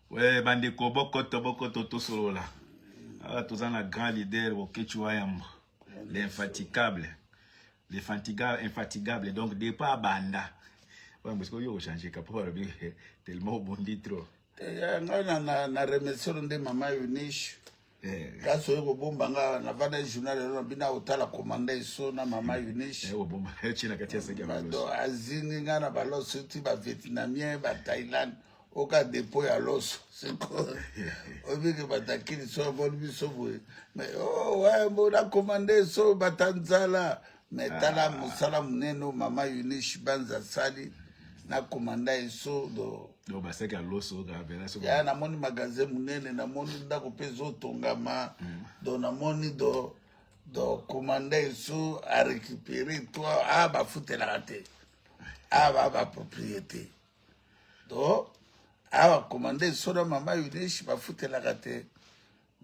We bandeko bokoto bokoto tosolola. Awa toza na grand leader Boketshu Wayambo, l'infatigable. L'infatigable, infatigable. Donc depuis abanda. Wayambo sikoyo yo changer kapo balobi tellement obundi trop. Eh, ngai na, na, na remercier nde mama Eunice Eh. Kasi oye kobomba nga navanda journal lelo na bino akotala komanda eso na mama Eunice. Eh, obomba ye na kati ya saki ya baloso. Azingi nga na baloso ti ba vietnamien ba Thaïlande oka depot ya loso sikoyo oyebike batakili so amoni biso boye mais oh, wayambo na komanda eso bata nzala mais tala ah. mosala monene oyo mama Eunice Banza asali na komanda eso do donc basaki ya loso kaka soki ya namoni magasin monene namoni ndako mpe ezotongama donc namoni do do komanda eso arécupéré to a bafutelaka te a ba bapropriété do awa komanda eso na mama Eunice bafutelaka te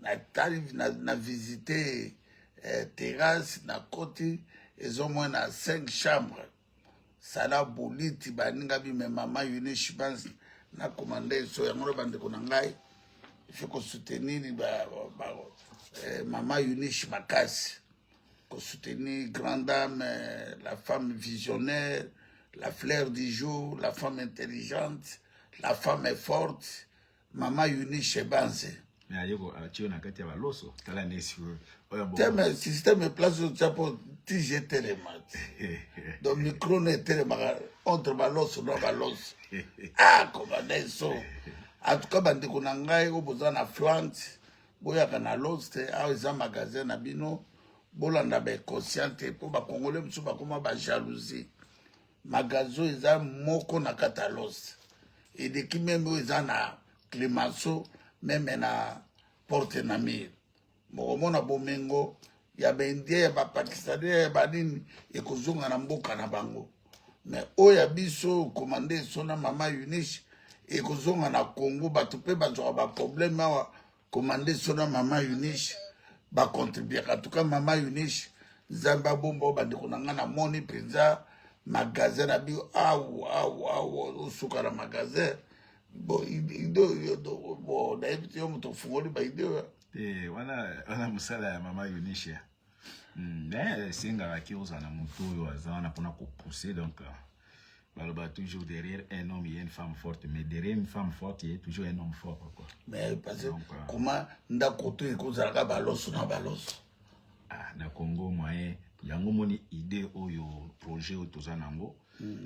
natali na, na visite eh, terrasse nakoti ezomona 5 chambre sala boliti baninga bime mama Eunice Banz na komanda eso yango na bandeko na ngai il faut kosoutenir ba, ba, eh, mama Eunice makasi kosoutenir grande dame eh, la femme visionnaire la fleur du jour la femme intelligente la femme est forte mama Eunice Banze mais aye ko atie na kati ya baloso tala nde sikoyo oyo te mais système place otya mpo tige etelema te donc micro no etelemaka entre baloso na baloso ah komanda eso en tout cas bandeko na ngai oyo boza na flante boyaka na los te awa eza magasin na bino bolanda bainconscient te mpo bakongole mosusu bakoma bajalousie magasin eza moko na kati ya los eleki meme oyo eza na Clemenceau meme na porte na mire bokomona bomengo ya baindien ya bapakistanais ya banini ekozonga na mboka na bango me oyo ya biso komande eso na mama Eunice ekozonga na Congo bato mpe bazwaka baproblème awa komande so na mama Eunice bacontribuaka en tout cas mama Eunice nzambe abomba oyo bandeko na ngai namoni mpenza magasin na bio awu awu awu osuka na magasin bon ide oyo bon nayebi te yo moto ofungoli baide oyo te wana wana mosala ya mama Eunice mais esengaka ki ozala na moto oyo aza wana mpona kopousse donc baloba toujours derrière un homme il y a une femme forte mais derrière une femme forte il y a toujours un homme fort quoi. Mais parce que comment ndako to ekozalaka baloso na baloso ah, na Congo moyen yango moni idée oyo projet oyo toza nango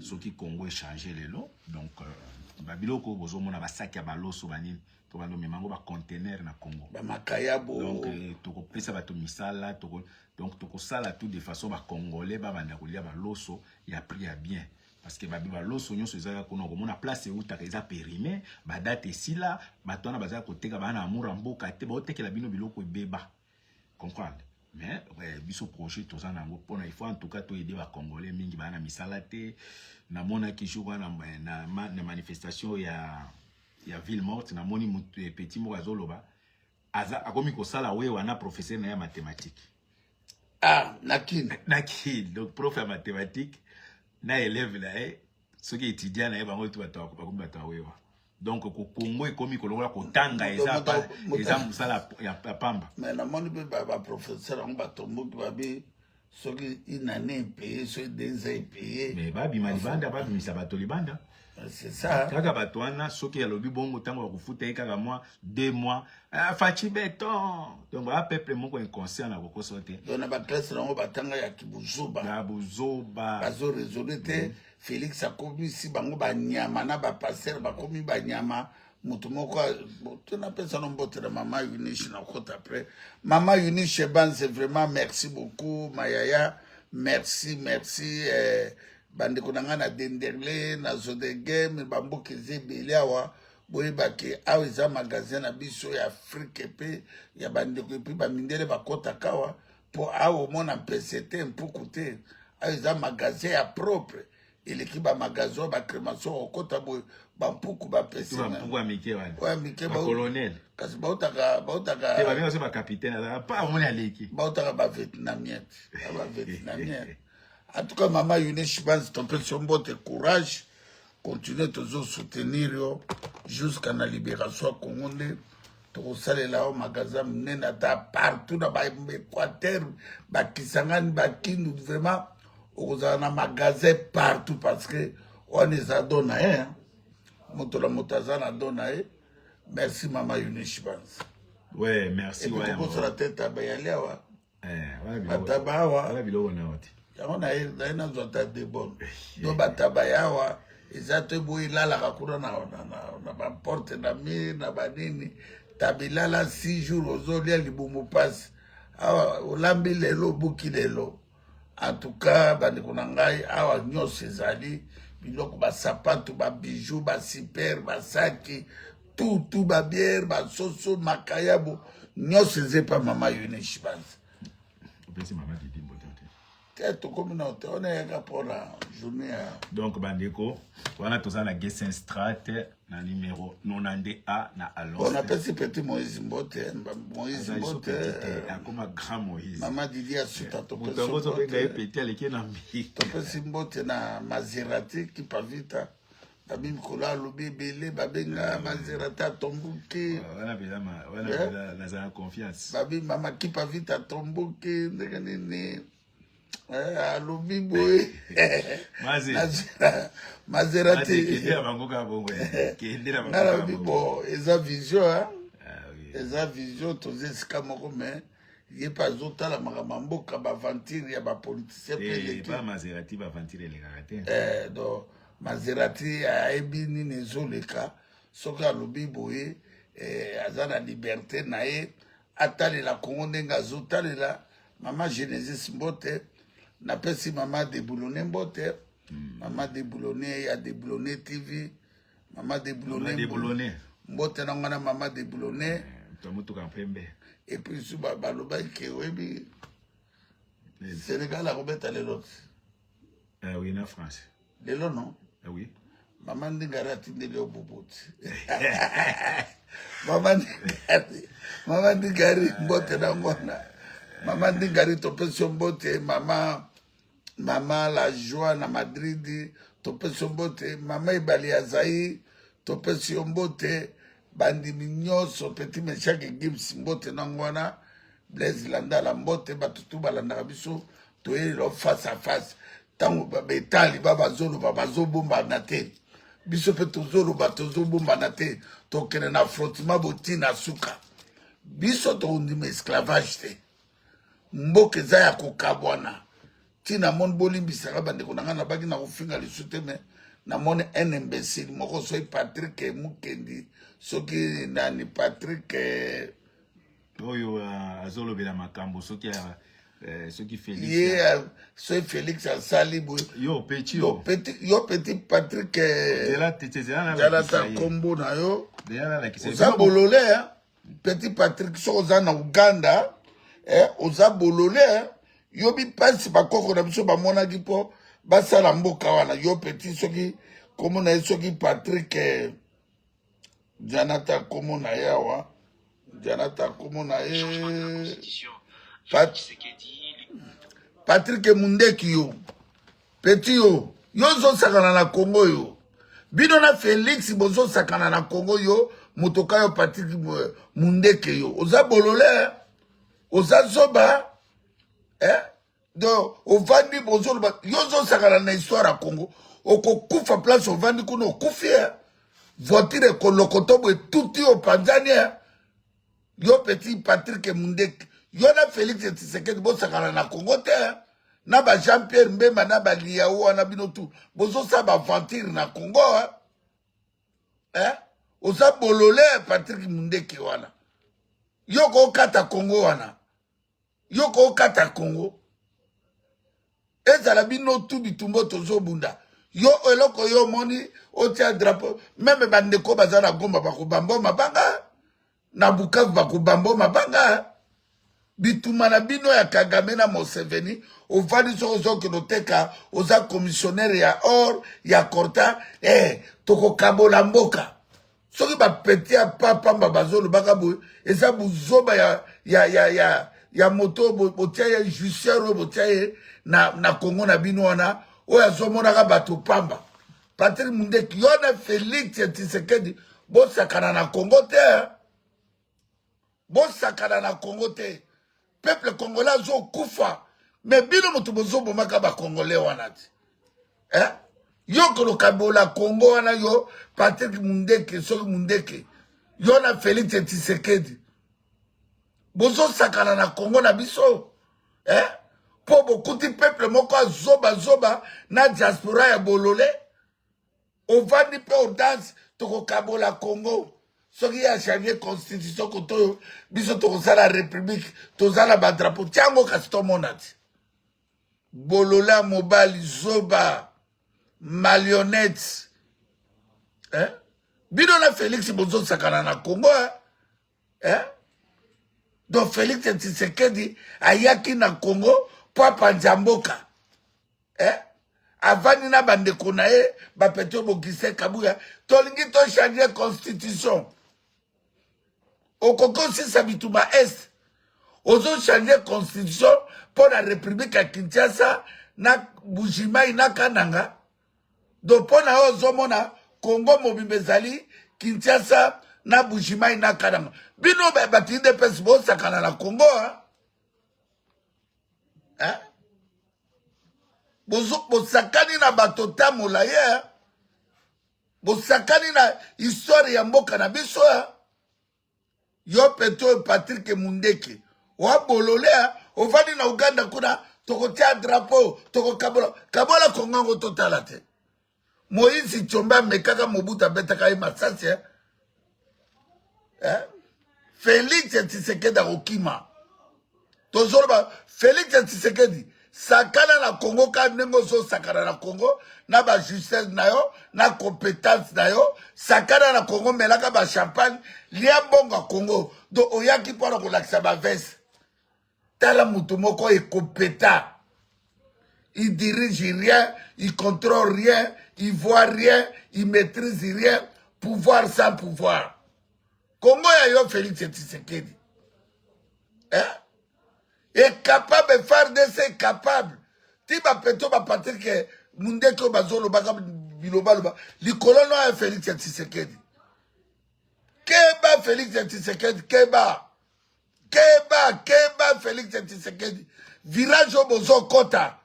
soki Congo échange lelo donc euh, babiloko oyo bozomona basaki ya baloso banini tobanda omema yango bacontener na Congo bamakayabo donc eh, tokopesa bato misala toko, donc tokosala tout de façon bacongolais babanda kolia baloso ya prix ya bien parce que babi baloso nyonso ezalaka kuna okomona place eutaka eza périmé badate esila bato wana bazala koteka baa na amour ya mboka te baotekela bino biloko ebeba comprendre mais eh, biso projet toza na yango mpona il faut en tout cas toyede bacongolais mingi baa na misala te namonaki jour wana na, na, na manifestation ya, ya ville morte namoni mutu eh, petit moko azoloba aza akomi kosala wewa na professeur na ye ya mathématique ah na kini na kini donc prof ya mathématique na élève na ye soki étudiant na ye bango tu bato bakomi bato ya wewa donc ko Congo ekomi kolongola kotanga eza eza mosala ya pamba mais namoni mpe baprofesseur yango batomboki babi soki une année epaye soki 2 ans epaye mais babima libanda babimisa bato libanda c'est ça kaka bato wana soki alobi bongo ntango bakofuta ye kaka mwa 2 mois ah, Fatshi béton donc baa peuple moko inconscient na kokoso te donc na baklasse nango batanga ya kibuzoba ya buzoba bazoraisonne te Félix akomisi bango banyama na bapasteur bakomi banyama moto moko te napesa no mbote na mama Eunice na kota après mama Eunice Banze vraiment merci beaucoup mayaya merci merci eh, bandeko na ngai na Denderleeuw na Zodegem bamboka eza ebele awa boyebake awa eza magasin na biso ya Afrique mpe ya bandeko et puis bamindele bakɔtaka awa mpo awa omona mpese te mpuku te awa eza magasin ya propre eleki bamagasin oyo bacrémation okota boye bampuku bapese bampuku ya mike wana oyo mike bacolonel kasi bautaka bautaka te babenga so bacapitaine azalaka pa omoni aleki bautaka bavietnamien te bavietnamien en tout cas mama Eunice Banz topesi yo mbote courage. Continue, tozo soutenir yo jusqu'à na libération ya Congo. Nde tokosalela yo magasin monene ata partout na baéquateur, bakisangani, bakindu. Vraiment okozala na magasin partout, parce que wana eza don na ye. Moto na moto aza na don na ye. Merci, mama Eunice Banz. Ouais, merci. Tokosala te taba yali awa. Eh, bataba awa. Biloko na yo te. Yango naye nazwa ata de bonne do bataba ya awa eza te boye. Elalaka kuna na baporte, na mur, na banini. Taba elala 6 jours, ozolia libumu mpasi. Awa olambi lelo, obuki lelo. En tout cas, bandeko na ngai, awa nyonso ezali biloko: basapatu, babiju, basiper, basaki, tout, babière, basoso, makayabo, nyonso eza epa mama Eunice Banza. Opesi mama Didi mbote te? Te, tokomi na te wana, eyaka mpona journée ya Donc bandeko, wana toza na Gessenstraat na numéro 92A na Alost. Bon, napesi petit Moïse mbote. Moïse, mbote. Akoma grand Moïse. Mama Didi Asuta. Moto yango ozobenga ye petit, aleki na mbi. Topesi mbote na Maserati Kipavita. Babi mikolo alobi ebele, babenga Maserati atomboki. Wana mpenza, wana mpenza nazala confiance. Babi mama Kipavita atomboki ndenge nini? Alobi boye Maserati. Nalobi bo eza vision, eza vision. Toza esika moko, mais ye mpe azotala makambo ya mboka, baaventure ya bapoliticien mpe eleki. Maserati, baaventure elekaka te. Donc Maserati ayebi nini ezoleka. Soki alobi boye, aza na liberté na ye atalela Kongo ndenge azotalela. Mama Genesis mbote. Napesi mama Deboulone mbote, mama Deboulone ya Deboulone TV. Mama Deboulone, mbote na ngana mama Deboulone. Motuka pembe. Et puis su balobaki ke oyebi Sénégal akobeta lelo te. Oui, na France. Lelo non? Oui. Mama Ndingari atindeli yo bubuti. Mama Ndingari, mama Ndingari, mbote na ngwana. Mama Ndingari, topesi yo mbote. Mama, mama La Joie na Madrid, topesi yo mbote. Mama Ebali ya Zaire, topesi yo mbote. Bandimi nyonso, petit Meshaki Gibbs, mbote nango wana. Blaise Landala, mbote. Bato tu balandaka biso, toyelelo face à face. Ntango betali ba bazoloba, bazobombana te. Biso mpe tozoloba, tozobombana te. Tokende na affrontement botina suka. Biso tokondima esclavage te. Mboka eza ya kokabwana. Ntina moni, bolimbisaka bandeko na ngai, nabaki na kofinga lisu te, mais namoni un imbécile moko, soki Patrik Mukendi, soki nani, Patrik. Oyo azolobela makambo soki soki Félix. Ye soki Félix asali boye. Yo petit, yo. Yo petit Patrik, jalata nkombo na yo, oza bolole. Petit Patrik, soki oza na Uganda, oza bolole. Yo bipasi bakoko na biso bamonaki mpo basala mboka wana. Yo petit, soki kombo na ye soki Patrik, Janata kombo na ye awa, Janata kombo na ye Patrik Mundeki. Yo petit, yo ozosakana na Kongo. Yo, bino na Félix bozosakana na Kongo. Yo motoka, yo Patrik Mundeke, yo oza bolole, oza zoba, eh? Donc ovandi, bozoloba, yo ozosakana na histoire ya Congo. Okokufa place ovandi kuna, okufi. Eh? Voiture ekolokoto boye, tuti, opanzani. Eh? Yo petit Patrik Mundeke, yo na Félix Tshisekedi bosakana na Congo te. Eh? Na ba Jean Pierre Mbemba na baliao wana, bino tu bozosala baaventure na Congo. Eh? Eh? Oza bolole, Patrik Mundeke wana. Yo kokata Congo wana, yo kokata Congo. Ezala bino tu bitumba tozobunda. Yo eloko yo omoni otia drapeau, même bandeko baza na Gomba bakobamba mabanga, na Bukavu bakobamba mabanga. Bituma na bino ya Kagame na Museveni, ovandi, soki ozokende oteka, oza commissionnaire ya or ya coltan, tokokabola mboka. Soki bapeti ya papamba bazolobaka boye, eza buzoba ya moto botia ye jouisseur oyo botia ye na Kongo na bino wana, oyo azomonaka bato pamba. Patrick Mundeki, yo na Felix Tshisekedi bosakana na Congo te. Bosakana na Congo te. Peuple congolais azokufa. Mais bino moto bozobomaka ba congolais wana te. Eh? Yo kolokabola Congo wana yo Patrick Mundeke soki Mundeke. Yo na Felix Tshisekedi. Bozosakana na Congo na biso. Eh? Po bokuti peuple moko azoba zoba na diaspora ya bolole. Ovandi pe odanse tokokabola Congo. Soki ya changer constitution kotoyo biso tokosala république toza na ba drapeau tiango kasi tomona ti. Bolole ya mobali zoba marionnette. Eh? Bino na Felix bozosakana na Congo eh? Eh? Donc Félix Tshisekedi ayaki na Congo po apanza mboka. Eh? Avandi na bandeko na ye bapete Bogise Kabuya tolingi to changer constitution. Okoki osisa bitumba est ozo changer constitution mpo na république ya Kinshasa na Bujimayi na Kananga. Donc mpo na yo ozomona Congo mobimba ezali Kinshasa na Bujimayi na Kananga. Bino bato UDPS bosakana na Congo hein? Hein? Bozo bosakani na bato ta molaye hein? Bosakani na histoire ya mboka na biso hein? Yo peto oyo Patrick Mundeke oa bolole hein? Ovandi na Uganda kuna tokotia drapeau tokokabola kabola Congo yango totala te. Moïse Tshombe amekaka Mobutu abetaka ye masasi hein? Eh? Felix Tshisekedi akokima. Tozoloba Felix Tshisekedi sakana na Congo ka ndenge ozosakana na Congo na ba justesse na yo na compétence na yo sakana na Congo melaka ba champagne lia mbongo ya Congo donc oyaki mpona kolakisa ba veste tala moto moko ekopeta il dirige rien il contrôle rien il voit rien il maîtrise rien pouvoir sans pouvoir Congo ya yo Félix Tshisekedi eh? est capable FARDC est capable ti ba peto ba Patrick Mundeke oyo bazolobaka bilobaloba likolo no ya Félix Tshisekedi keba Félix Tshisekedi keba keba keba Félix Tshisekedi virage oyo bozokota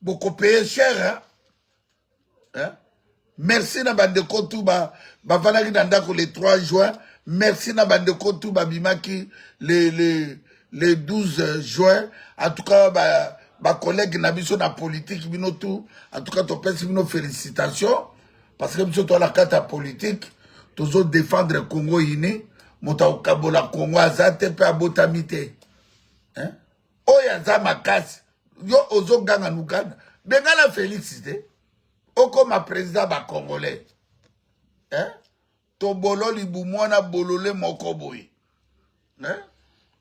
bokopeye cher hein? Hein? Merci na bandeko tu ba bavandaki na ndako le 3 juin. Merci na bandeko tu babimaki le, le, le 12 juin. En tout cas, ba, ba collègues na biso na politique bino tu. En tout cas, topesi bino félicitations parce que biso toala kati ya politique tozo défendre Congo uni. Moto akokabola Congo aza te mpe abotami te. Hein? Oyo aza makasi yo ozoganga nukana bengana Felix te okoma président ba congolais hein? Tobolo libumu wana bolole moko boye hein?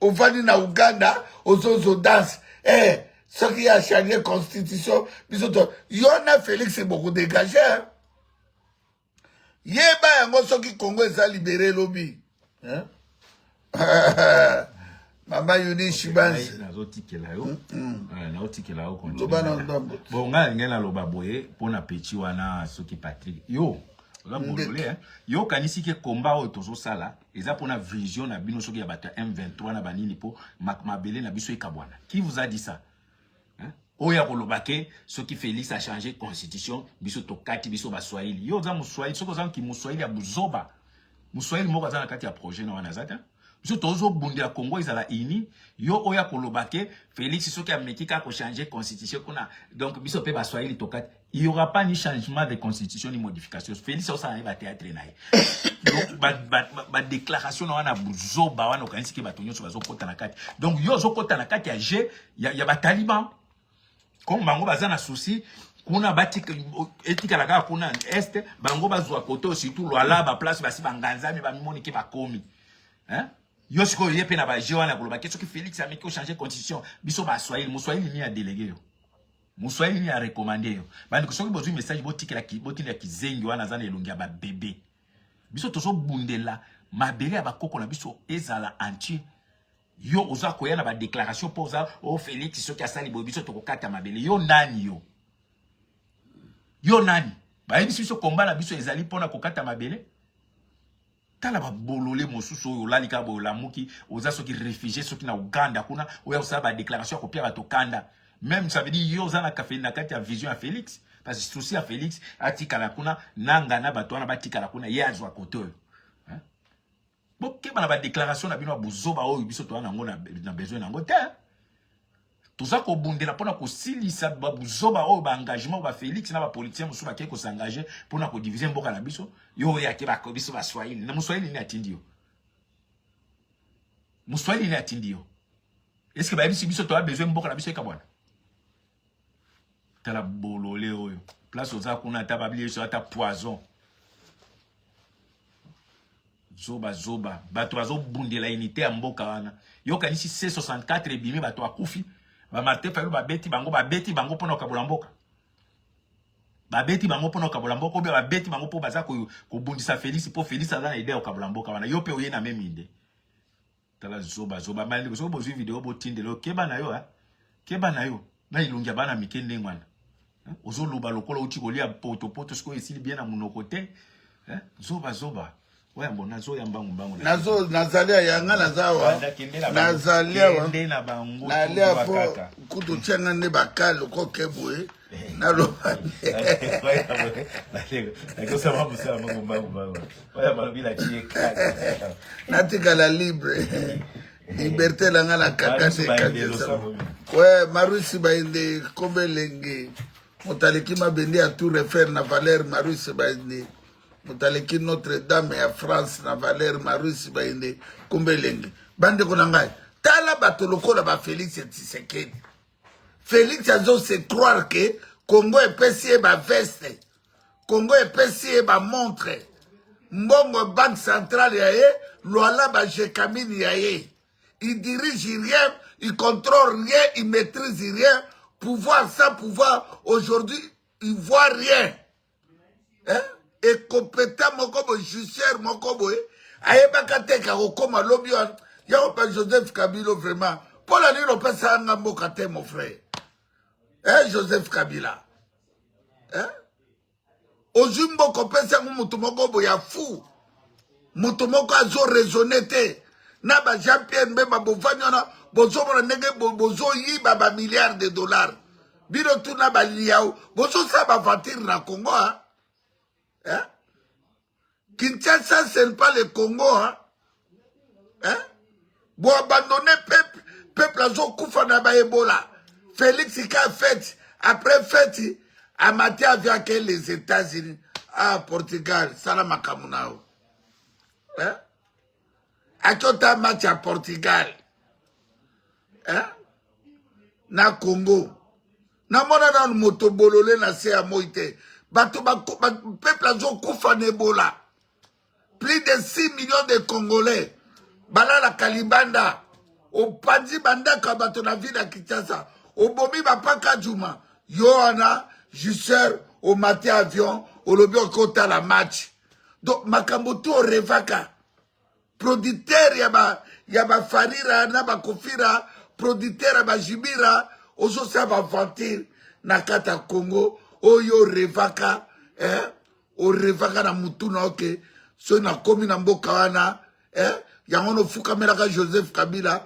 Ovandi na Uganda ozozo danse eh, soki ya changer constitution biso to yo na Felix bokodegage hein? Yeba yango soki Congo eza libere lobi hein? Mama Yuni Shibanzi nazotikela yo nazotikela yo loba na ndambo bon ngai ngai naloba boye mpo na petit wana soki Patrick yo oza bolole hein yo okanisi ke combat oyo tozosala eza mpona vision na bino soki ya bato ya M23 na banini mpo mabele na biso ekabwana. Qui vous a dit ça? Oyo akoloba ke soki Félix a changé constitution biso tokati biso baswahili. Yo oza moswahili, soki oza moswahili ya buzoba, moswahili moko aza na kati ya projet na wana aza te. Biso tozobundela Congo ezala uni. Yo oyo akoloba ke Félix soki ameki kaka kochanger constitution kuna, donc biso mpe baswahili tokati. Il n'y aura pas ni changement de constitution ni modification. Félix osala ye bathéâtre na ye. Donc ba déclaration na wana buzoba wana okanisi ke bato nyonso bazokota na kati. Donc yo ozokota na kati ya jeu ya bataliban. Comme bango baza na souci kuna batika etikala kaka kuna est bango bazwa kote surtout Lualaba ba place basi banganzami bamimoni ke bakomi. Hein? Yo sikoyo ye pe na ba jeu wana koloba ke soki Félix ameki ko changer constitution biso ba Swahili, Moswahili ni ya délégué yo. Moswahili ni ya recommandé yo. Bandeko soki bozwi message botikela ki botinda kizengi wana aza na elongi ya ba bébé. Biso tozobundela mabele ya bakoko na biso ezala entier. Yo oza koya na ba déclaration po oza o Félix soki asali boye biso tokokata mabele. Yo nani yo? Yo nani? Bayebisi biso combat na biso ezali mpona kokata mabele. Tala babolole mosusu oyo olali kaka boye, olamuki, oza soki réfugié soki na Uganda kuna, oya kosala badéclaration ya kopia bato kanda. Même ça veut dire yo oza na kafe na kati ya vision ya Félix, parce que souci ya Félix atikala kuna, nanga na bato wana batikala kuna, ye azwa kote oyo. Bokeba na badéclaration na bino ya bozoba oyo. Biso toza nango na besoin nango te. Toza kobundela mpona kosilisa babuzoba oyo, baengagement oyo bafélix na bapoliticien mosusu bakei kos'engager mpona kodiviser mboka na biso. Yo oyo ake biso baswahili na moswahili nini atindi yo? Moswahili nini atindi yo? Est-ce bayebisi biso toya besoin mboka na biso ekabwana? Tala bolole oyo, place oza kuna, ata babili biso ata poison. Zoba zoba. Bato bazobundela unité ya mboka wana, yokanisi C64 ebimi, bato akufi. Bamartin Fayulu babeti bango, babeti bango mpona kokabola mboka, babeti bango mpona kokabola mboka, obia babeti bango mpo baza kobundisa Félix, mpo Félix aza na idée ya kokabola mboka wana. Yo mpe oye na même idée. Tala zoba zoba. Bandeko, soki bozwi video, botindela. Okeba na yo, keba na yo na elongi ya bana mike ndenge wana. Ozoloba lokola outi kolia potopoto, sikoyo esili bien na monoko te. Zoba zoba. Oyambo nazoya mbangu mbangu. Nazo nazali yanga, naza awa, nazali awa. Kende na bango. Nalia po kutu tianga nde bakale okoke boye, naloba. Nakosala mosala mbangu mbangu mbangu. Oya balobi na tie kaka. Natikala libre, liberté na nga na kaka te. We Marusi Baende, kombe elenge, moto aleki mabende ya Tour Eiffel na valeur. Marusi Baende, moto aleki Notre Dame ya France na valeur. Marusi Baende, kombe elenge. Bandeko na ngai, tala bato lokola bafélix Tshisekedi. Félix azose croire ke Congo epesi ye baveste, Congo epesi ye bamontre, mbongo banque centrale ya ye, lwala baGécamines ya ye. Il dirige rien, il contrôle rien, il maîtrise rien. Pouvoir sans pouvoir, aujourd'hui il voit rien, hein? Incompétent moko boye, jouisseur moko boye, ayebaka te ka kokóma lobi wana. Yango mpe Joseph Kabila, vraiment, mpo na nini opesa nga mboka te, mon frère, eh, Joseph Kabila, eh? Ozwi mboka, opesi yango moto moko boye ya fou, moto moko azoraisonner te, na ba Jean Pierre Mbemba. Bovandi wana, bozomona ndenge bozoyiba bamilliard de dollars. Bino tuna baliao, bozosala baaventure na Congo, hein? Hein? Kinshasa, ce n'est pas le Congo, hein? Hein? Boabandonner peuple, peuple azokufa na baebola. Félix ka fête après fête, amati avion, ake les États-Unis. Ah, Portugal, sala makambo na yo, hein? Akota match ya Portugal, hein? Na Congo, namona nanu moto bolole na se ya moi te. Bato peuple azokufa na ebola, plus de 6 millions de Congolais balalaka libanda. Opanzi bandako ya bato na ville ya Kinshasa, obomi bapaka juma. Yo wana jouisseur, omati avion, olobi okotala match. Donc makambo tu orevaka, producteur ya bafarira na bakofira, producteur ya bajibira, ozosala baaventure na kati ya Congo oyo orevaka, eh? Orevaka na mutu na oke soki nakomi na mboka wana, eh? Yango nofukamelaka Joseph Kabila,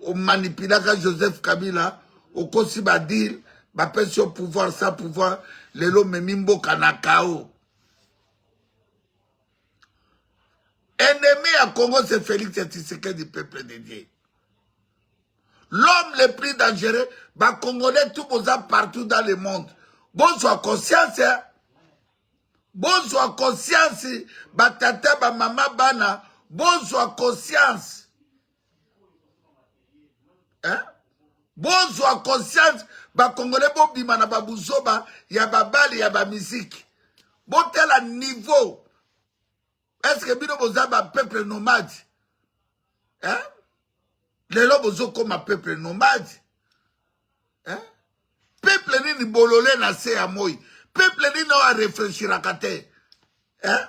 omanipulaka Joseph Kabila, okosi badeal, bapesi yo pouvoir sans pouvoir. Lelo omemi mboka na kao. Ennemi ya Congo, c'est Félix Tshisekedi. Peuple de Dieu, l'homme le plus dangereux. Bacongolais tout boza partout dans le monde, bozwa conscience, hein? Bozwa conscience, batata, bamama, bana, bozwa conscience, hein? Bozwa conscience, bacongolais. Bobima na babuzoba ya babali ya bamiziki. Botala niveau. Est ce que bino boza bapeuple nomade, hein? Lelo bozokoma peuple nomade, hein? Peuple nini bolole na se ya moi? Peuple nini oyo arefléchiraka te, hein?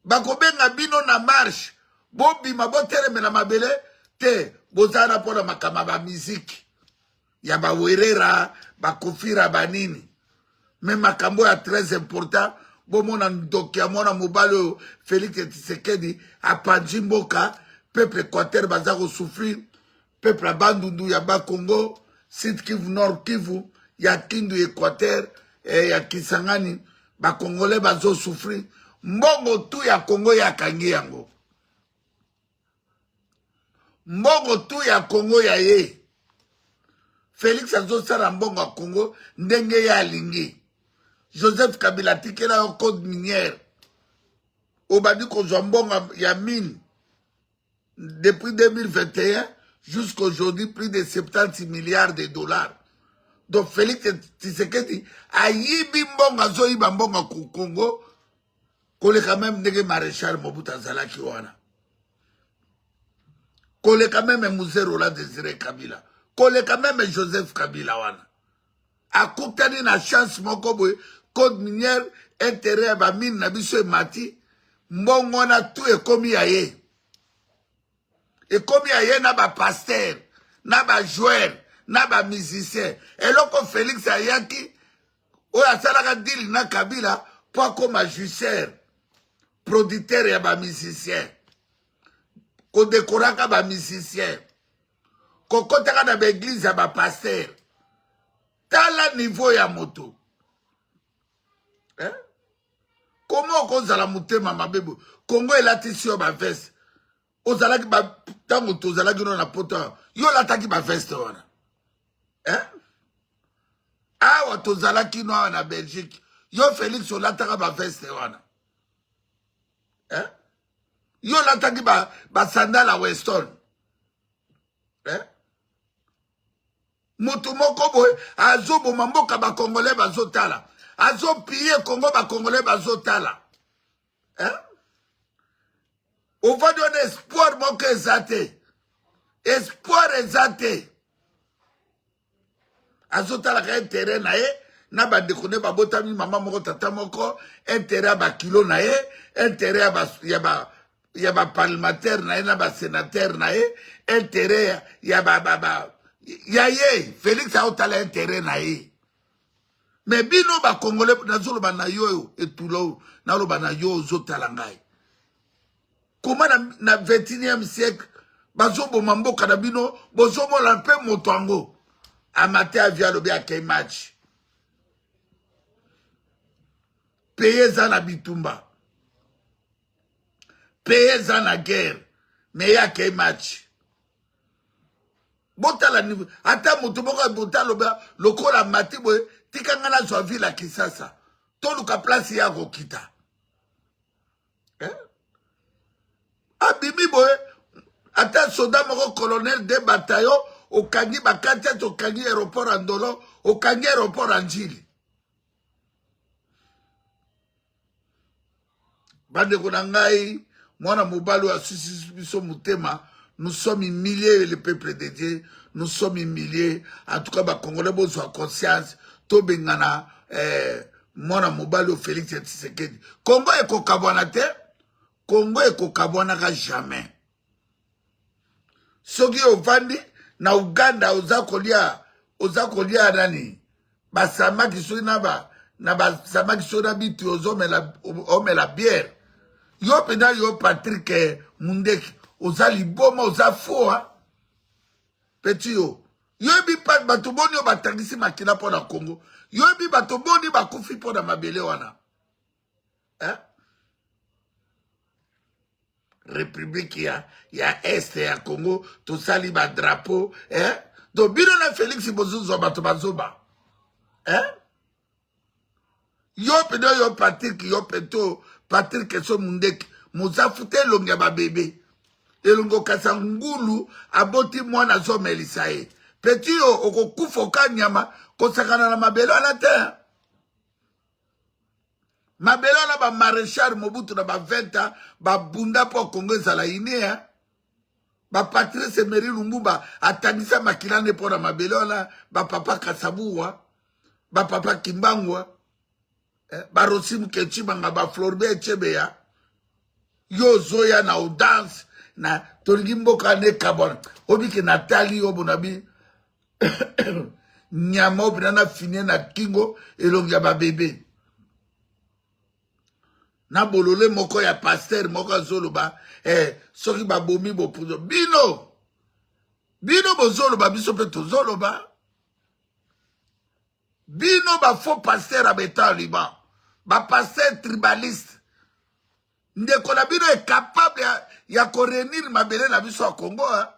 Bakobenga bino na marche, bobima, botelemela mabele te. Bozala na mpona makambo ya bamiziki ya bawerera, bakofira, banini. Mais makambo ya très important, bomona ndoki ya mwana mobali oyo Félix Tshisekedi apanzi mboka, peuple Équateur baza kosouffrir, peuple ya Bandundu, ya Bakongo, Sud Kivu, Nord Kivu, ya Kindu, Équateur, ya Kisangani, bakongolais bazosouffrir. Mbongo tu ya Kongo ye akangi yango, mbongo tu ya Kongo ya ye Félix azosala mbongo ya Kongo ndenge ye alingi. Joseph Kabila atikela yo code minière, obandi kozwa mbongo ya mine depuis 2021 jusqu'aujourd'hui, plus de 70 milliards de dollars. Donc Félix Tshisekedi ayibi mbongo, azoyiba mbongo ya Kongo koleka même ndenge maréchal Mobutu azalaki wana, koleka même Mzee Laurent Désiré Kabila, koleka même Joseph Kabila wana. Akutani na chance moko boye, code minière, intérêt ya bamine na biso emati, mbongo wana tu ekomi ya ye, ekomi ya ye na bapasteur, na bajoueur, na bamusicien. Eloko Félix ayaki oyo, asalaka deal na Kabila mpo akóma jouisseur, producteur ya bamusicien, kodekoraka bamusicien, kokɔtaka na baeglize ya bapasteur. Tala niveau ya moto, eh? Koma okozala motema mabe boye? Kongo elatisi yo baveste. Ozalaki, ntango tozalaki no na poto, yo olataki baveste wana, eh? Awa tozalaki no awa na Belgique, yo Félix olataka baveste wana, eh? Yo olataki basandala ba Weston, eh? Motu moko boye azoboma mboka, bakongolais bazotala, azopiller Kongo, bakongolais bazotala, eh? Ovandi wana, espoir moko eza te, espoir eza te. Azotalaka intérêt na ye na bandeko nde babotami mama moko, tata moko, intérêt ya bakilo na ye, intérêt ya baparlementaire na ye na basénateur na ye, intérêt ya ba, ba, ba, ya ye. Félix aotala intérêt na ye. Mais bino bakongolais, nazoloba na yo oyo etula oyo, naloba na yo ozotala ngai, koma na 21e siècle bazoboma mboka na bino, bozomona mpe moto yango amate avion, alobi akei match. Pays eza na bitumba, pays eza na guerre, mais ye akei match. Botala niveau. Ata moto moko bota aloba lokola mati boye, tika ngai nazwa ville ya Kisasa, toluka place ya kokita, eh? Abimi boye, ata soda moko, colonel de bataillon, okangi bakati ati, okangi aéroport ya Ndolo, okangi aéroport ya Njili. Bandeko na ngai, mwana mobali oyo asusi biso motema. Nous sommes humiliés, le peuple de Dieu, nous sommes humiliés. En tout cas, bacongolais, bozwa conscience, tobengana mwana mobali oyo Félix Tshisekedi. Kongo ekokabwana te, Kongo ekokabwanaka jamais. Soki ovandi na Uganda, oza kolia nani, basamaki soki na basamaki soki na bitu, ozomela, omela bière. Yo mpenza, yo Patrik Mundeki, oza liboma, oza fou petit. Yo yoyebi bato boni oyo batangisi makila mpo na Congo? Yoyebi bato boni bakufi mpo na mabele wana, eh? République ya Est ya Congo, tosali badrapeau, eh? Donc bino na Félix bozozwa bato bazoba, eh? Yo mpenza, yo Patrik, yo peto Patrik so Mundeki, mozafu te, elongi ya babebe, elongi okasa ngulu aboti mwana azomelisa ye. Petit yo okokufa oka nyama. Kosakana na mabele wana te. Mabele wana, bamaréchal Mobutu na ba 20 ans babunda mpo Kongo ezala uni, hein? Bapatrice Emery Lumumba atangisa makila nde mpo na mabele wana. Bapapa Kasabuwa, bapapa Kimbangwa, barosi Mukechi Banga, bafloribert Chebeya. Yo ozoya na audace na tolingi mboka wana ekabwana. Obike natali yo bonabi. Nyama oyo mpena na finie na kingo elongi ya babebe. Na bolole moko ya pasteur moko azoloba eh, soki babomi bopuzo bino bino bozoloba biso mpe tozoloba bino ba faux pasteur ya beta liban ba pasteur tribaliste ndeko na bino est capable ya, ya korenir mabele na biso ya Congo hein?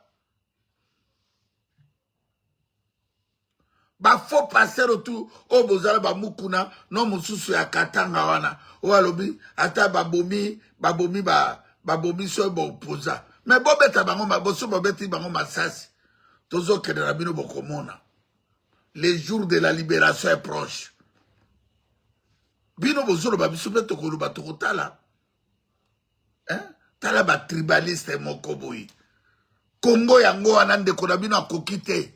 Ba faux pasteur tout oyo bozala ba mukuna no mosusu ya Katanga wana oyo alobi ata babomi babomi ba babomi so bopoza mais bobeta bango boso bobeti bango masasi tozokende na bino bokomona le jour de la libération est proche bino bozoloba biso mpe tokoloba tokotala hein? Tala ba tribaliste moko boye. Congo yango wana ndeko na bino akoki te.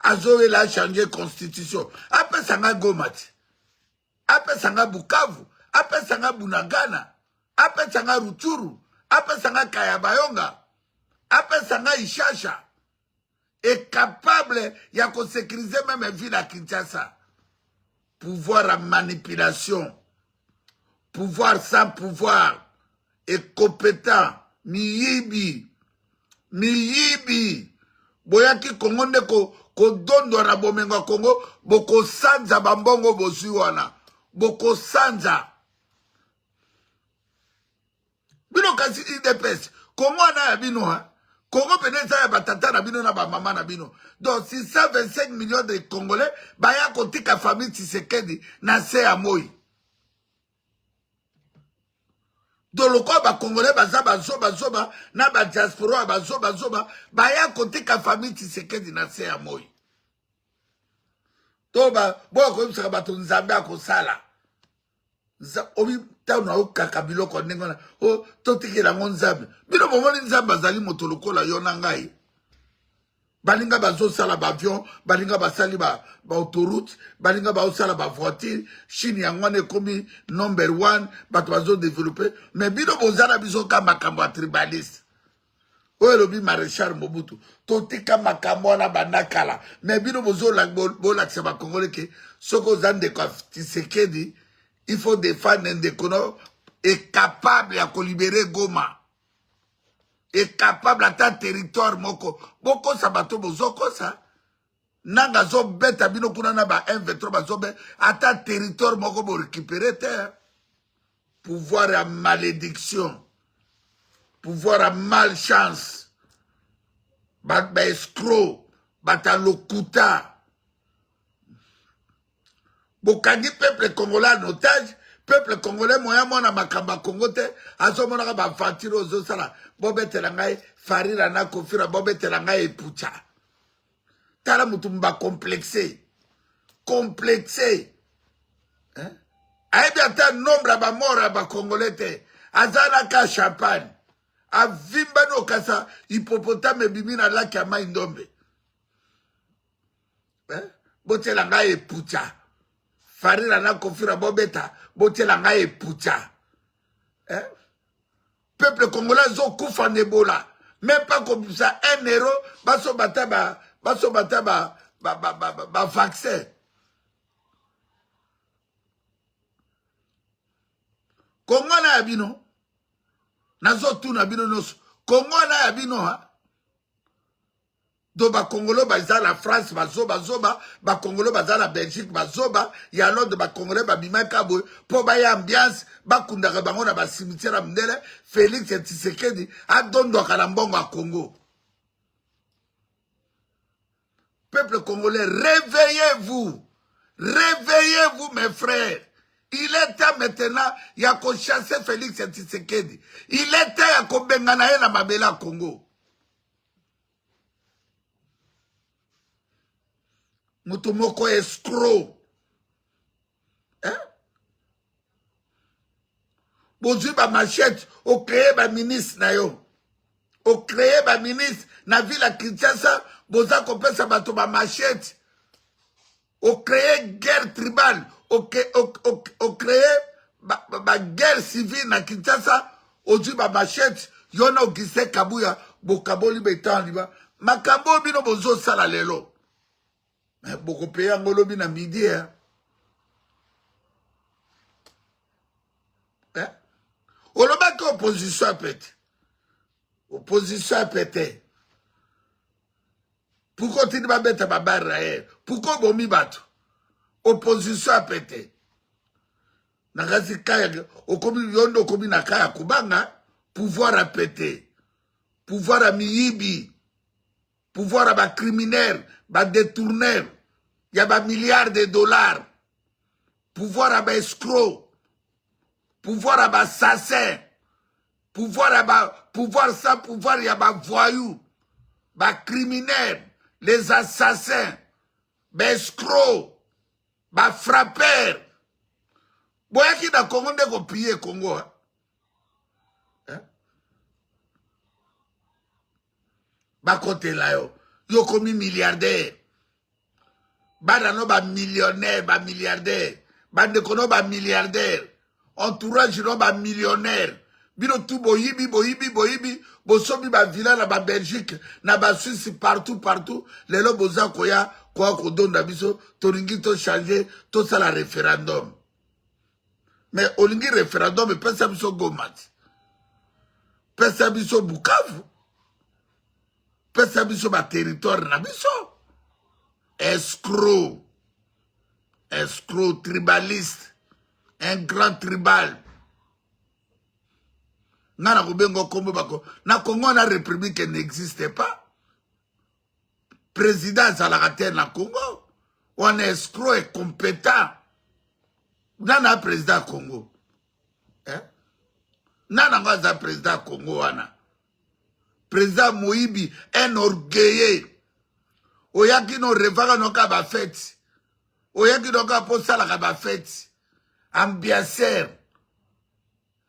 Azowela changer constitution. Apesa nga Goma ti. Apesa nga Bukavu. Apesa nga Bunagana. Apesa nga Rutshuru. Apesa nga Kayabayonga. Apesa nga Ishasha. Est capable ya ko sécuriser même ville ya Kinshasa. Pouvoir ya manipulation. Pouvoir sans pouvoir. Et compétent. Miyibi. Miyibi. Boyaki Congo nde ko kodondwa na bomengo ya Congo, bokosanza bambongo bozwi wana. Bokosanza. Bino kasi UDPS, Congo wana ya bino hein. Congo pene eza ya batata na bino na ba mama na bino. Donc 625 millions de Congolais baya kotika famille Tshisekedi na se ya moi. Donc lokola ba Congolais baza bazoba zoba na ba diaspora bazoba zoba baya kotika famille Tshisekedi na se ya moi. To ba boya koyebisaka bato Nzambe akosala. Obi ntango naokaka biloko ya ndenge wana o totikela yango Nzambe. Bino bomoni Nzambe azali moto lokola yo na ngai. Balinga bazosala baavion, balinga basali baautoroute, ba balinga baosala bavoiture. Chine yango wana ekomi number 1, bato bazodevelope. Mais bino boza na biso ka makambo ya tribaliste. Oyo elobi Maréchal Mobutu, totika makambo wana banda kala. Mais bino bolakisa ba Congolais ke soki oza ndeko ya Tshisekedi, il faut défendre ndeko no est capable ya kolibere Goma. Est capable ata territoire moko. Bokosa bato bozokosa. Nanga azobeta bino kuna na ba M23 bazobe ata territoire moko bo récupérer te. Pouvoir ya malédiction. Pouvoir ya malchance. Ba, ba escroc, bata lokuta. Bokangi peuple congolais en otage. Peuple congolais moya mwana makambo ya Congo te, azomonaka ba aventure ozosala. Bobetela ngai Farira na Kofira, bobetela ngai Epucha. Tala mutu mba complexe. Complexe. Hein? Ayebi ata nombre ya ba mort ya ba congolais te. Aza na ka champagne. Avimbani okasa hippopotame ebimi na lac ya mai ndombe. Hein? Botiela ngai epucha. Farira na Kofira bobeta, botiela ngai epucha. Hein? Peuple congolais azokufa na Ebola. Même pas kobimisa 1 euro, basobata ba basobata ba ba ba ba, ba, ba vaccin. Congo na ya bino. Nazotuna bino nyonso. Congo na ya bino ha. Donc ba Congolais baza na France bazoba zoba, ba Congolais baza na Belgique bazoba, ya Londres ba Congolais babimaka boye po baya ambiance, bakundaka bango na ba cimetière ya mindele. Félix Tshisekedi adondwaka na mbongo ya Congo. Peuple congolais, réveillez-vous. Réveillez-vous mes frères. Il est temps maintenant ya ko chasser Félix Tshisekedi. Il est temps ya kobengana ye na mabele ya Congo. Moto moko escroc. Hein? Bozwi ba machette, o créer ba ministre na yo. O créer ba ministre na ville ya Kinshasa, boza kopesa bato ba machette. O créer guerre tribale, o, o, o, o créer ba, ba, ba guerre civile na Kinshasa, ozwi ba machette, yo na Augustin Kabuya, bokaboli betan liba. Makambo bino bozosala lelo. Mais bokopaye yango lobi na midi eh? Eh? Olobaki opposition ya pete, opposition ya pete. Pourquoi otindi babeta babare na ye? Pourquoi obomi bato? Opposition ya pete. Na kasi kaya okomi yo nde okomi na kaya kobanga pouvoir ya pete, pouvoir ya miyibi, pouvoir ya ba criminels, ba détourneurs ya ba milliards de dollars, pouvoir ya ba escrocs, pouvoir ya ba assassins, pouvoir ya ba pouvoir sans pouvoir ya ba voyous, ba criminels, les assassins, ba escrocs, ba frappeurs. Boyaki na Congo nde kopille Congo, hein? Bakotela yo, yo komi milliardaire, bana no ba millionnaire, ba milliardaire, bandeko no ba milliardaire, entourage no ba millionnaire. Bino tu boyibi, boyibi, boyibi, bosomi ba villa na ba Belgique, na ba Suisse, partout, partout. Lelo boza koya koya kodonda biso, tolingi to changer, tosala référendum. Mais olingi référendum epesa biso Goma ti, pesa biso Bukavu, pesa biso ba territoire na biso. Escroc, escroc tribaliste, un grand tribal. Nga na kobenga kombo bako na Congo na république n'existe pas. Président azalaka te na Congo. Wana escroc est compétent. Nana président ya Congo, eh? Nana ngo aza président ya Congo wana. Président moyibi, un orgueilleux. Oyaki no revaka no ka ba fête. Oyaki no ka po salaka ba fête. Ambianceur.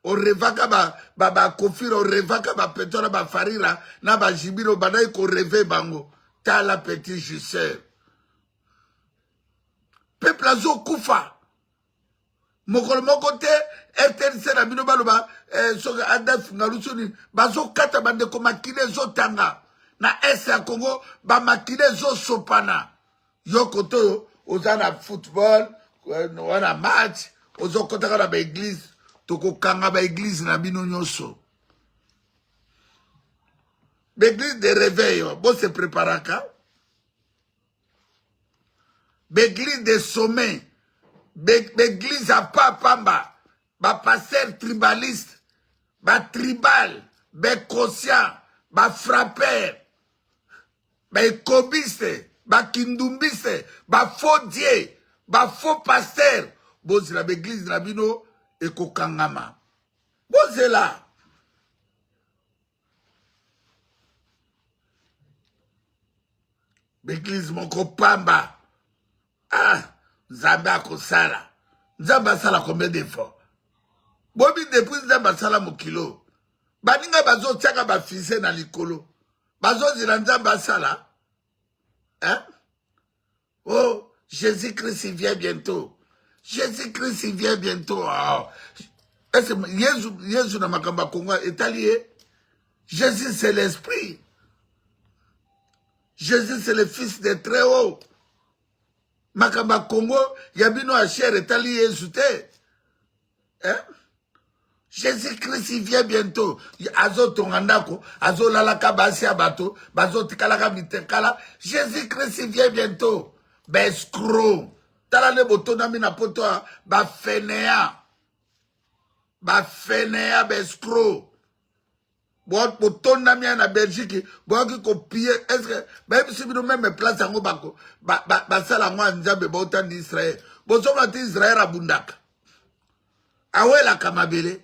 Orevaka ba ba ba kofira, orevaka ba petora, ba farira na ba jibiro, bandaki ko rêver bango. Tala petit jouisseur. Peuple azokufa. Mokolo moko te RTNC na bino baloba soki Adolphe Ngalusu nini bazokata bandeko, makila ezotanga na est ya Congo, ba makila ezosopana. Yo kote oyo oza na football, wana match, ozokotaka na ba église, tokokanga ba église na bino nyonso. Ba église de réveil, bo se préparaka. Ba église de sommet, ba église à pa pamba, ba pasteur tribaliste, ba tribal, ba conscient, ba frappeur, ba écobiste, ba kindumbiste, ba faux dieu, ba faux pasteur. Bozela ba église na bino ekokangama. Bozela. L'église moko pamba. Ah, Nzambe akosala. Nzambe asala combien de fois? Bobi depuis Nzambe asala mokilo. Baninga bazotiaka ba fusée na likolo. Bazozila Nzambe asala. Hein? Oh, Jésus-Christ il vient bientôt. Jésus-Christ il vient bientôt. Oh. Est-ce que Jésus, Jésus na makambo ya Congo etali ye? Jésus c'est l'esprit. Jésus c'est le fils de très haut. Makambo ya Congo ya bino ya cher etali Jésus te. Hein? Jésus-Christ il vient bientôt. Azotonga ndako, azolalaka basi ya bato, bazotikalaka mitekala. Jésus-Christ il vient bientôt. Ba escroc. Tala nde botondami na poto ya ba fainéant. Ba fainéant, ba escroc. Botondami ya na Belgique, boyaki kopiller. Est-ce que bayebisi bino même place yango bako basala yango ya Nzambe baotandi Israël. Bozomona te Israël abundaka. Awelaka mabele.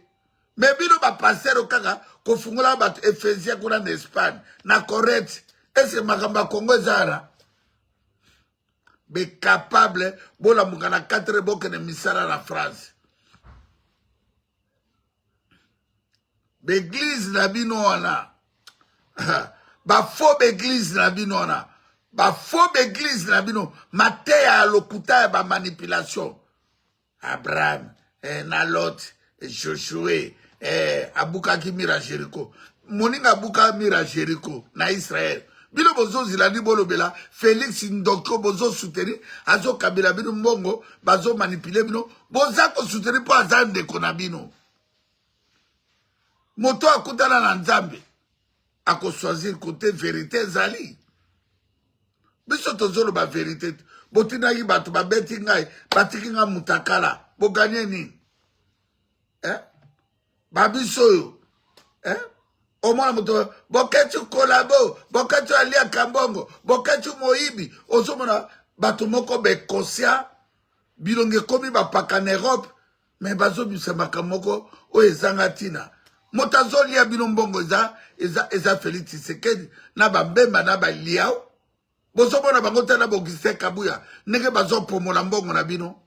Mais bino ba pasteur kaka kofungola bato Ephésiens kuna na Espagne, na Corinthe. Est-ce que makambo ya Congo eza wana? Be capable bolamuka na 4 heures bokende misala na France. B'église na bino wana. Ba faux b'église na bino wana. Ba faux b'église na bino. Mateya ya lokuta ya ba manipulation. Abraham, na Lot, Josué, abukaki mur ya Jéricho. Moninga abuka mur ya Jéricho na Israël. Bino bozozila ni bolobela Felix Ndoko bozo soutenir azokabela bino mbongo bazo manipuler bino boza ko soutenir mpo aza ndeko na bino. Moto akutana na Nzambe ako choisir kote verite ezali. Biso tozoloba verite. Botindaki bato babeti ngai batiki ngai mutakala boganye nini? Eh? Babiso oyo eh? Omona moto Boketshu kolabo, Boketshu aliaka mbongo, Boketshu moyibi. Ozomona bato moko bekosia bilongi ekomi bapaka na Europe, me bazobimisa makambo moko oyo ezanga ntina. Moto azolia bino mbongo eza, eza, eza Felix Tshisekedi na bambemba na baliao. Bozomona bango te na Augustin Kabuya ndenge bazopomola mbongo na bino.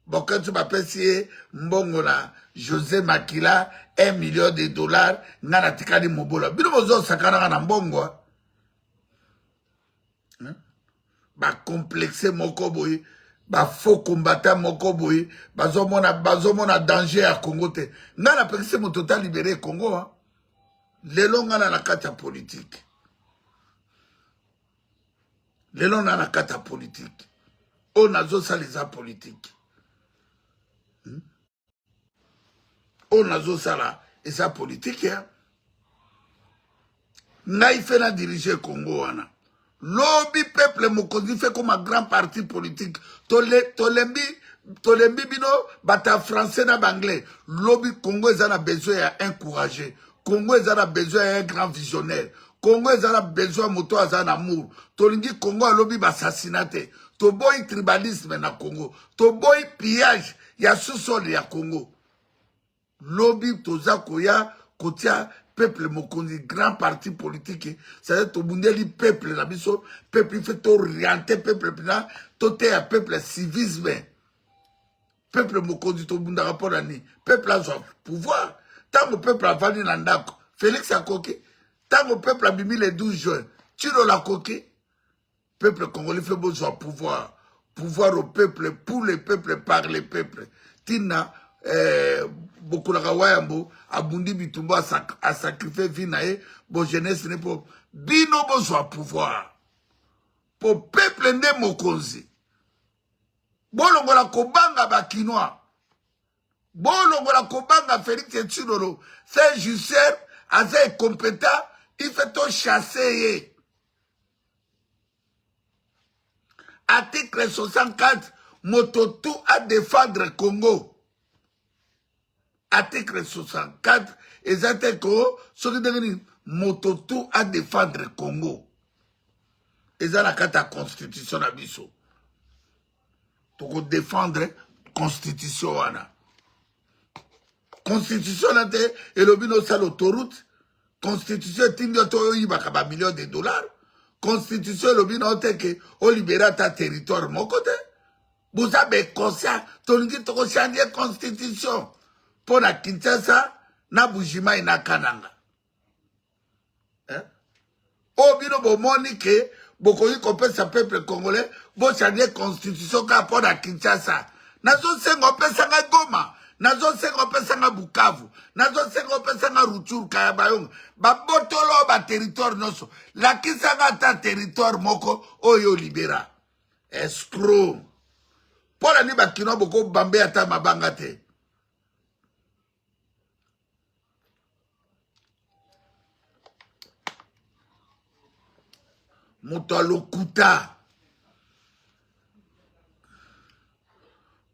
Boketshu bapesi ye mbongo na Jose Makila 1 million de dollars, nga natikali mobola. Bino bozosakanaka na mbongo ba complexe moko boye, ba faux combattant moko boye, bazomona bazomona danger ya Congo te. Nga napekisi moto ta libere Congo hein. Lelo nga na na kati ya politique. Lelo na na kati ya politique. Oyo nazosala eza politique. Oyo nazosala eza politique ya. Ngai fe na dirige Congo wana. Lobi peuple mokonzi fe koma grand parti politique. Tolembi tolembi bino bata français na banglais. Lobi Congo eza na besoin ya un courageux. Congo eza na besoin ya un grand visionnaire. Congo eza na besoin moto aza na amour. Tolingi Congo alobi bassassinat te. Toboyi tribalisme na Congo. Toboyi pillage ya sous-sol ya Congo. Lobi toza koya kotia peuple mokonzi grand parti politique, c'est-à-dire tobundeli peuple na biso, peuple il faut t'orienter peuple pina toteya peuple civisme. Peuple mokonzi tobundaka mpo na nini? Peuple azwa pouvoir. Ntango peuple avandi na ndako, Félix akoki. Ntango peuple abimi le 12 juin, Tshilolo akoki. Peuple congolais fait besoin pouvoir. Pouvoir au peuple, pour le peuple, par le peuple. Tina, bokolaka wayambo, abundi bitumba, a sacrifié vie na ye, bo jeunesse ne po, bino bozwa pouvoir. Po peuple nde mokonzi. Bolongola kobanga ba kinois. Bolongola kobanga Félix Tshilolo. C'est judiciaire, aza incompétent, il fait to chasser ye. Article 64, moto tout à défendre Congo. Article 64, eza te ko soki ndenge nini moto tout à défendre Congo. Eza na kati ya constitution na biso. Toko défendre constitution wana. Constitution na te elobi nosala autoroute. Constitution etindi yo te oyibaka ba millions de dollars. Constitution elobi na yo te ke olibere ata territoire moko te. Boza be conscient, tolingi tokochange constitution mpo na Kinshasa na Bujimayi na Kananga. Oyo bino bomoni ke bokoki kopesa peuple congolais bochange constitution kaka mpo na Kinshasa. Nazosenga opesanga Goma, nazosenga opesanga Bukavu, nazosenga opesanga Rutshuru, Kayabayonga, babotolo ba territoire nyonso. Lakisanga ata territoire moko oyo libera. Escroc. Mpo na nini bakinois bokobambe ata mabanga te? Moto ya lokuta,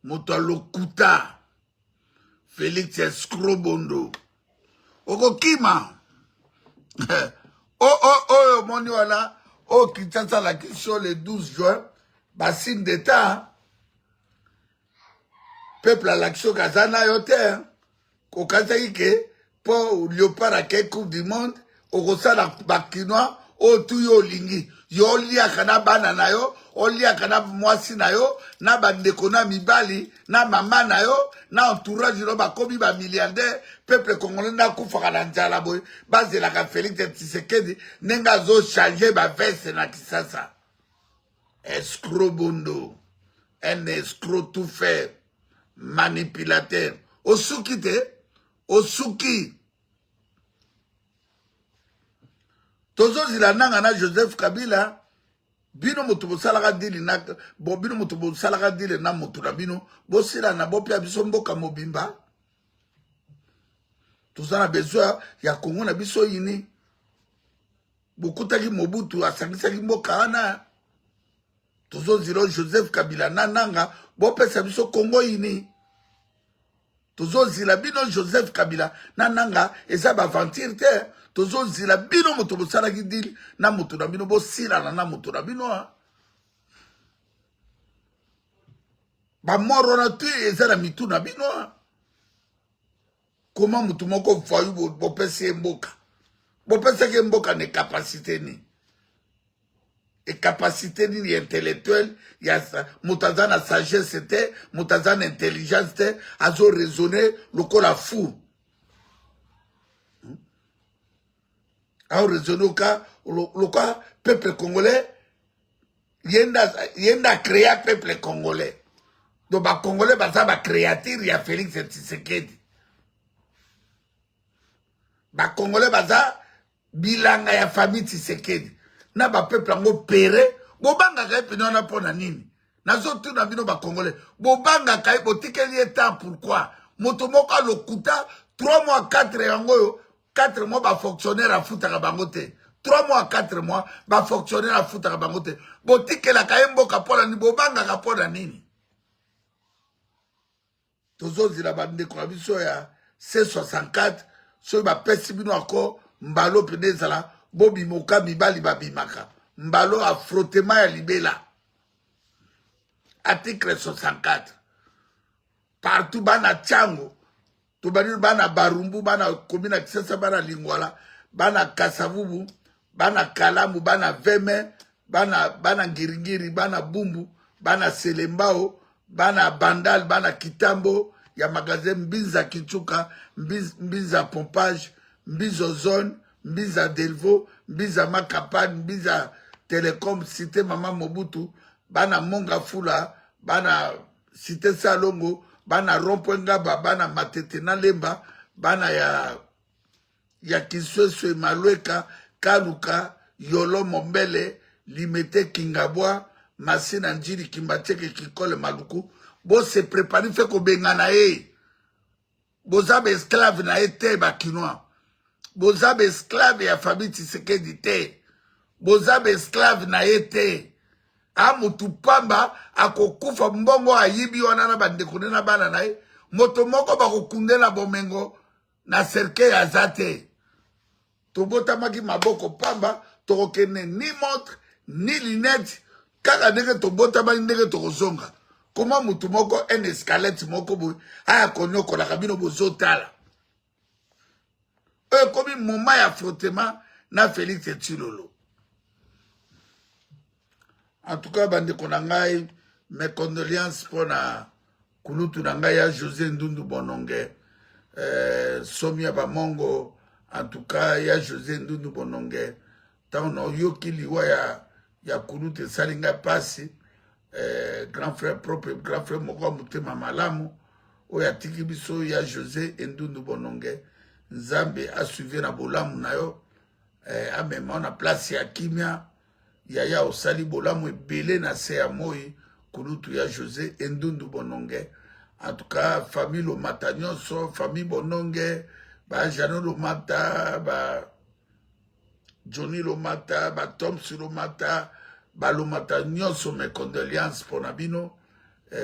moto ya lokuta, Félix escroc bondo, okokima. Oyo omoni wana, oyo Kinshasa alakisi yo le 12 juin, basigne d'état, peuple alakisi yo kaza na yo te. Okanisaki ke mpo Léopard akei Coupe du Monde, okosala bakinois oyo tu yo olingi. Yo oliaka na bana na yo, oliaka na mwasi na yo, na bandeko na mibali, na mama na yo, na entourage no bakomi ba milliardaire. Peuple congolais nde akufaka na nzala boye, bazelaka Félix Tshisekedi ndenge azo changer ba veste na Kinshasa. Escroc bondo, un escroc tout fait, manipulateur. Osuki te, osuki. Tozozila nanga na Joseph Kabila. Bino moto bosalaka dili na bo bino moto bosalaka dili na moto na bino bosila na bopia biso mboka mobimba. Toza na besoin ya Congo na biso ini. Bokutaki Mobutu asangisaki mboka wana. Tozozila Joseph Kabila na nanga bopesa biso Congo ini. Tozozila bino Joseph Kabila na nanga eza ba aventure te. Tozozila bino moto bosalaki deal na moto na bino bosilana na moto na bino. Ba mort wana te eza na mitu na bino. Comment moto moko voyou bopesi ye mboka? Bopesaki ye mboka na capacité nini? E capacité nini intellectuelle ya moto aza na sagesse te, moto aza na intelligence te, azo raisonner lokola fou. Azo raisonner oka lokola peuple congolais yenda créa peuple congolais. Donc ba congolais baza ba créature ya Félix Tshisekedi. Ba congolais baza bilanga ya famille Tshisekedi na ba peuple yango pere bobangaka ye pene wana mpo na nini? Nazotuna bino ba congolais bobangaka ye, botikeli ye temps pourquoi? Moto moko alokuta 3 mois 4 yango oyo 4 mois ba fonctionnaire afutaka bango te. 3 mois 4 mois ba fonctionnaire afutaka bango te. Botikelaka ye mboka mpo na nini? Bobangaka mpo na nini? Tozozela bandeko na biso ya C64 soki bapesi bino ako mbalo pene ezala bobimoka mibali babimaka mbalo a frottement ya libela. Article 64 partout bana Tchango tobandi bana Barumbu bana commune ya Kinshasa bana Lingwala bana Kasavubu bana Kalamu bana Veme bana Ngiringiri bana Bumbu bana Selembao bana Bandal bana Kitambo ya magasin Mbinza Kinchuka Mbinza Pompage Mbinza Zone Mbinza Delvaux Mbinza Makapan Mbinza Telecom Cité Mama Mobutu bana Monga Fula bana Cité Salongo bana Rond-Point Ngaba bana Matete na Lemba bana ya Kisweswe Malweka Kaluka Yolo Mombele Limete Kingabwa Masina Njili Kimbacheke Kikole Maluku. Bo se préparer fait kobengana ye. Boza ba esclave na ye te ba kinois. Boza ba esclave ya famille Tshisekedi te. Boza ba esclave na ye te. A mutu pamba akokufa mbongo ayibi wana na bandeko ne na bana na ye. Moto moko bakokundela bomengo na cercueil aza te. Tobotamaki maboko pamba, tokokende ni montre ni lunette, kaka ndenge tobotamaki ndenge tokozonga. Koma mutu moko un escalette moko boye aya konyokolaka bino bozotala. Oyo ekomi moment ya frottement na Félix Tshilolo. En tout cas bandeko na ngai, mes condoléances mpona kulutu na ngai ya José Ndundu Bononge, somi ya bamongo. En tout cas ya José Ndundu Bononge, ntango nayoki liwa ya kulutu esali ngai pasi. Grand frère propre, grand frère moko ya motema malamu oyo atiki biso ya José Ndundu Bononge. Nzambe asuive na bolamu na yo, amema na place ya kimia. Yaya osali bolamu ebele na se ya moi, kulutu ya José Ndundu Bononge. En tout cas famille Lomata nyonso, famille Bononge, ba Jano Lomata, ba Johnny Lomata, ba Thoms Lomata, ba Lomata nyonso, mes condoléances pona bino.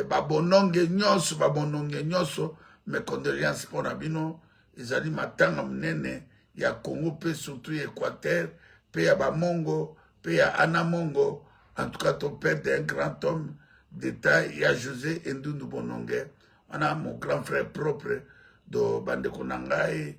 Ba Bononge nyonso, ba Bononge nyonso, mes condoléances pona bino. Ezali matanga monene ya Congo pe surtout ya Équateur pe ya Bamongo pe ya Anamongo. En tout cas to perdre un grand homme d'État ya José Ndundu Bononge, wana mon grand frère propre do bandeko na ngai.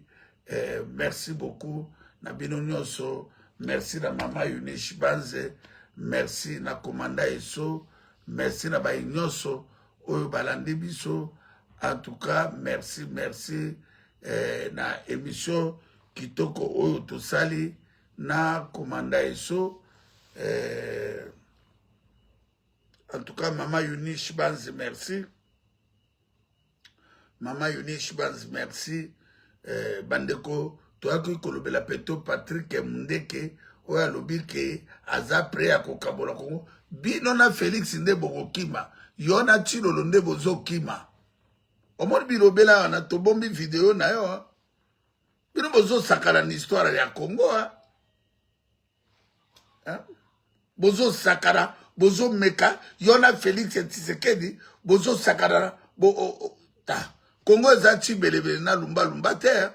Merci beaucoup na bino nyonso. Merci na mama Eunice Banze, merci na commandant Eso, merci na baye nyonso oyo balandi biso. En tout cas merci, merci na émission kitoko oyo tosali na commandant Eso. En tout cas mama Eunice Banze, merci. Mama Eunice Banze, merci. Bandeko toyaki kolobela peto Patrick Mundeke oyo alobi ke aza prêt ya kokabola Congo. Bino na Felix nde bokokima, yo na Tshilolo nde bozokima. Omoni bilobela wana, tobombi video na yo. Bino bozosakana na histoire ya Congo. Hein? Bozosakana, bozomeka, yo na Felix Tshisekedi bozosakana bo, oh, oh, ta. Congo eza tshibelebele na lumba lumba te. Hein?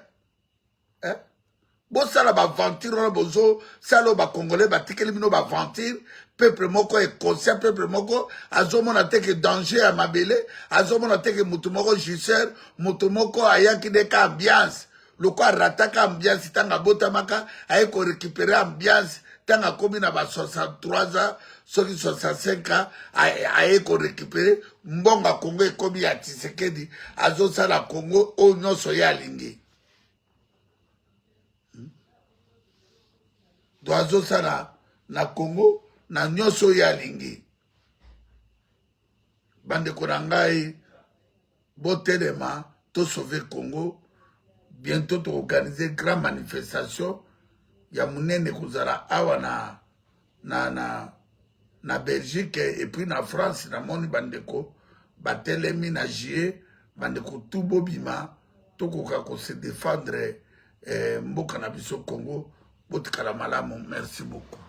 Eh? Bosala ba aventure wana bozosala oyo bacongolais batikeli bino ba aventure. Peuple moko inconscient, peuple moko azomona te ke danger ya mabele, azomona te ke motu moko jouisseur, motu moko ayaki nde ka ambiance loko arataka ambiance ntango abotamaka, aye korécupere ambiance ntango akomi na ba 63 ans soki 65 ans, aye korécupere mbongo ya Congo ekomi ya Tshisekedi, azosala Congo oyo nyonso ye alingi. Donc azosala na Congo na nyonso oyo alingi. Bandeko na ngai, botelema tosauve Congo. Bientôt toorganize grand manifestation ya monene kozala awa na, na, na, na Belgique et puis na France. Namoni bandeko batelemi na juillet, bandeko tu bobima tokoka kose défendre mboka na biso Congo. Botikala malamu, merci beaucoup.